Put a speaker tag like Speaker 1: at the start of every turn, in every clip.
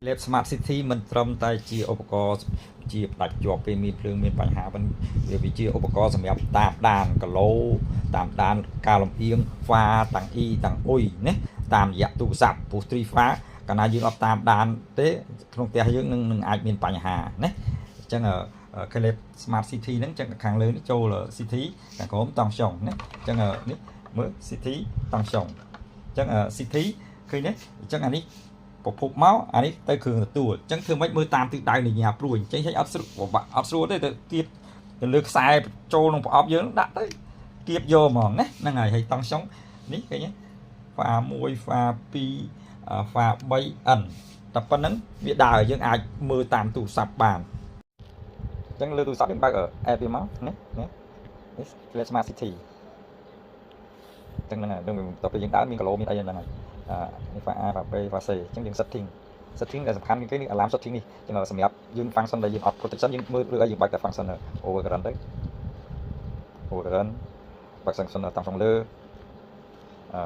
Speaker 1: លេប Smart City មិនត្រឹមតែជាឧបករណ៍ជាផ្ដាច់ជាប់ពេលមានភ្លើងមានបញ្ហាប៉ុន្តែវាជាឧបករណ៍សម្រាប់តាមដានគីឡូតាមដានការលំអៀងហ្វាតាំង E តាំងអ៊ុយណាតាមរយៈទូរស័ព្ទព្រោះត្រីហ្វាកាលណាយើងអត់តាមដានទេក្នុងផ្ទះយើងនឹងអាចមានបញ្ហាណាអញ្ចឹង Caleb Smart City ហ្នឹងចឹងខាងលើនេះចូល City ខាងក្រោមតង់ចុងណាអញ្ចឹងនេះមើល City តង់ចុងអញ្ចឹង City ឃើញទេអញ្ចឹងអានេះ ប្រភពមកអានេះទៅគ្រឿងទទួលអញ្ចឹងធ្វើម៉េចមើលតាមទិសដៅនៃញ៉ាព្រួយអញ្ចឹងអត់ស្រួលអត់ស្រួលទេទៅគៀបទៅលើខ្សែចូលក្នុងប្រអប់យើងដាក់ទៅគៀបយកហ្មងណាហ្នឹងហើយហើយតង់ចុងនេះឃើញទេហ្វា1ហ្វា2ហ្វា3 N តែប៉ុណ្្នឹងវាដើរយើងអាចមើលតាមទូរស័ព្ទបានអញ្ចឹងលើទូរស័ព្ទយើងបើក app វាមកណាណានេះ Smart City អញ្ចឹងហ្នឹងហើយដល់ពេលយើងដើរមានគីឡូមានអីហ្នឹងហើយនេះ ហ្វា A ហ្វា B ហ្វា C អញ្ចឹងយើង setting setting ដែលសំខាន់ជាងគេនេះ alarm setting នេះអញ្ចឹងសម្រាប់យើង function ដែលយើងអត់ protection យើងមើលឬឲ្យយើងបើកតែ function over current ទៅ over current បើក function តាមក្នុងលើអឺ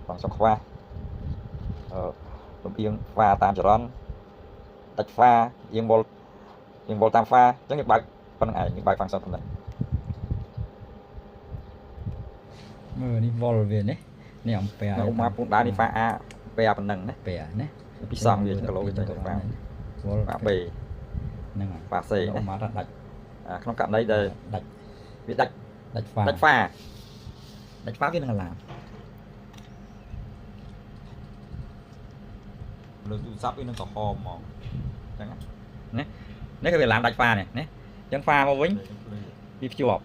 Speaker 1: function ខ្វះអឺលំអៀងហ្វាតាមចរន្តដាច់ហ្វាយើងវល់យើងវល់តាមហ្វាអញ្ចឹងយើងបើកប៉ុណ្្នឹងឯងយើងបើក function ប៉ុណ្្នឹង
Speaker 2: មើលនេះវល់វានេះនេះអំពែ
Speaker 1: ឧមាពូនដែរនេះហ្វា A ពែប៉ុណ្្នឹងណា
Speaker 2: ពែណា
Speaker 1: ពីសងវាគីឡូវាចេញទៅហ្វា
Speaker 2: វល់
Speaker 1: ហ្វា B
Speaker 2: ហ្នឹងហើយ
Speaker 1: ហ្វា C
Speaker 2: ឧ
Speaker 1: ណា
Speaker 2: មាថាដាច់
Speaker 1: ក្នុងករណីដែល
Speaker 2: ដាច់
Speaker 1: វាដាច់
Speaker 2: ដាច់ហ្វា
Speaker 1: ដាច់ហ្វា
Speaker 2: ដាច់ហ្វាវានឹងអាឡាម
Speaker 1: លើទូរស័ព្ទវានឹងក្រហមហ្មងអញ្ចឹងណានេះគឺវាឡានដាច់ហ្វានេះណាអញ្ចឹងហ្វាមកវិញវាភ្ជាប់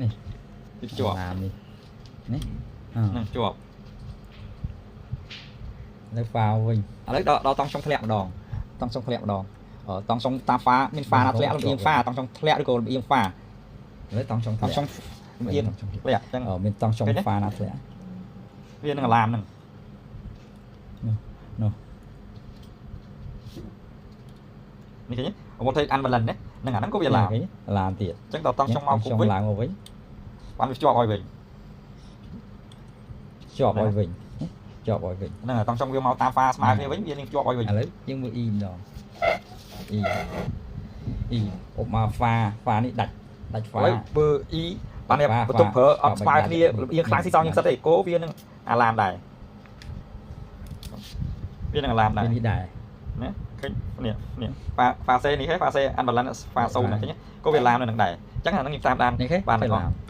Speaker 2: នេះ
Speaker 1: វាភ្ជាប់
Speaker 2: ឡាមនេះនេះ
Speaker 1: នឹងភ្ជាប់
Speaker 2: នៅហ្វាវិញ
Speaker 1: ឥឡូវដល់ដល់តង់ចុងធ្លាក់ម្ដងតង់ចុងធ្លាក់ម្ដងតង់ចុងតាមហ្វាមានហ្វាណាធ្លាក់លំអៀងហ្វាតង់ចុងធ្លាក់ឬក៏លំអៀងហ្វា
Speaker 2: លើតង់ចុង
Speaker 1: តង់ចុងលំអៀងធ្លាក់អញ្ចឹង
Speaker 2: មានតង់ចុងហ្វាណាធ្លាក់
Speaker 1: វានឹងអាឡាមហ្នឹង
Speaker 2: នោះ
Speaker 1: នេះឃើញ voltage unbalance ណាហ្នឹងអាហ្នឹងក៏វាឡាម
Speaker 2: ឡាមទៀត
Speaker 1: អញ្ចឹងដល់តង់ចុងមកគុំវិញ
Speaker 2: ឡើងមកវិញ
Speaker 1: បានវាភ្ជាប់ឲ្យវិញ
Speaker 2: ជាប់ឲ្យវិញជាប់ឲ្យវិញ
Speaker 1: ហ្នឹងតង់ចុងវាមកតាមហ្វាស្មើគ្នាវិញវានឹងភ្ជាប់ឲ្យវិញ
Speaker 2: ឥឡូវយើងមើល E ម្ដង E E ឧបមាហ្វាហ្វានេះដាច់ដាច់ហ្វា
Speaker 1: ឥឡូវបើ E បានបន្ទប់ប្រើអត់ស្មើគ្នាលំអៀងខ្លាំងស៊ីសងយើងសិតទេគោវានឹងអាឡាមដែរវានឹងអាឡាមដែរ
Speaker 2: នេះដែរ
Speaker 1: ណាឃើញនេះនេះហ្វាហ្វាសេនេះហេហ្វាសេ unbalance ហ្វាសូនឃើញគោវាឡាមនៅនឹងដែរអញ្ចឹងអានឹងយើងតាមដាន
Speaker 2: នេះគេ
Speaker 1: បានទាំងអស់